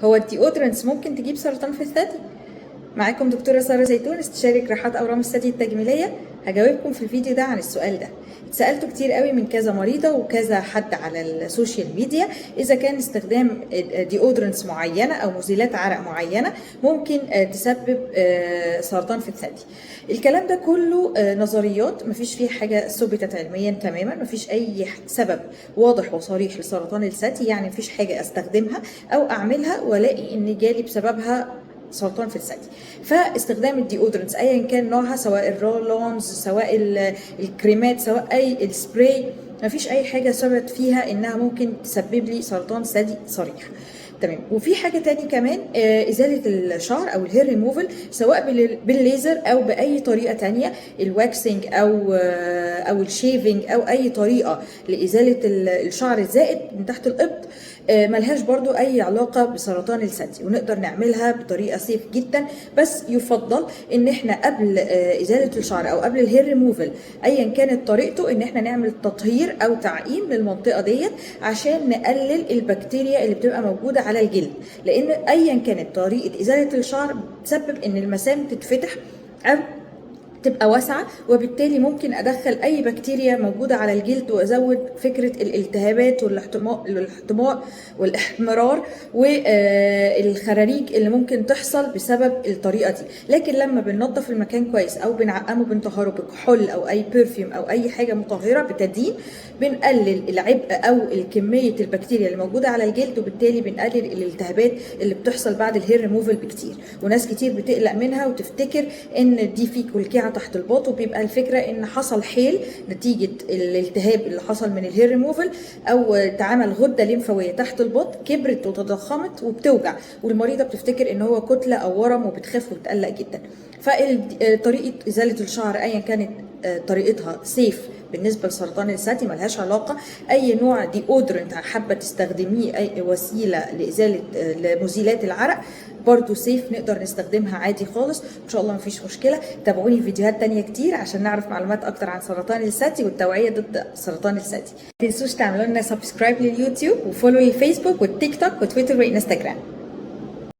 هو ال deodorants ممكن تجيب سرطان في الثدي؟ معاكم دكتورة سارة زيتون، استشاري جراحات أورام الثدي التجميلية. هجاوبكم في الفيديو ده عن السؤال ده. اتسألته كتير قوي من كذا مريضة وكذا حد على ال social media، إذا كان استخدام deodorants معينة أو مزيلات عرق معينة ممكن تسبب سرطان في الثدي. الكلام ده كله نظريات، مفيش فيه حاجة ثبتت علميا تماما، مفيش أي سبب واضح وصريح لسرطان الثدي. يعني مفيش حاجة استخدمها أو أعملها والاقي إن جالي بسببها سرطان في الثدي. فاستخدام ال deodorants ايا كان نوعها، سواء ال roll-ons، سواء الكريمات، سواء اي السبراي، مفيش اي حاجة ثبت فيها انها ممكن تسبب لي سرطان ثدي صريح. تمام. وفي حاجة تاني كمان، ازالة الشعر او الهير ريموفل، سواء بالليزر او باي طريقه تانية، ال waxing او ال shaving او اي طريقه لازالة الشعر الزائد من تحت الابط، ملهاش برضو اي علاقة بسرطان الثدي، ونقدر نعملها بطريقة safe جدا. بس يفضل ان احنا قبل ازالة الشعر او قبل الهير ريموفل ايا كانت طريقته، ان احنا نعمل تطهير او تعقيم للمنطقة ديت عشان نقلل البكتيريا اللي بتبقى موجودة على الجلد، لان ايا كانت طريقه ازالة الشعر بتسبب ان المسام تتفتح او تبقى واسعة، وبالتالي ممكن أدخل أي بكتيريا موجودة على الجلد وأزود فكرة الالتهابات والاحتماء والإحمرار والخراريج اللي ممكن تحصل بسبب الطريقة دي. لكن لما بننظف المكان كويس أو بنعقمه، بنطهره بكحول أو أي perfume أو أي حاجة مطهرة بتدين، بنقلل العبء أو الكمية البكتيريا اللي موجودة على الجلد، وبالتالي بنقلل الالتهابات اللي بتحصل بعد الهير ريموفل بكتير. وناس كتير بتقلق منها وتفتكر ان دي في كلكعه تحت الباط، وبيبقى الفكرة ان حصل حيل نتيجة الالتهاب اللي حصل من الهير ريموفل، او تعامل غده ليمفاويه تحت الباط كبرت وتضخمت وبتوجع، والمريضه بتفتكر ان هو كتلة او ورم وبتخاف وبتقلق جدا. فطريقة ازالة الشعر ايا كانت طريقتها safe بالنسبة لسرطان الثدي، ملهاش علاقه. اي نوع deodorant حابة تستخدميه، اي وسيلة لازالة لمزيلات العرق برضو safe، نقدر نستخدمها عادي خالص، ان شاء الله مفيش مشكله. تابعوني في فيديوهات تانية كتير عشان نعرف معلومات اكتر عن سرطان الثدي والتوعية ضد سرطان الثدي. ما تنسوش تعملوا لنا subscribe لليوتيوب و follow للفيسبوك والتيك توك وتويتر وانستجرام.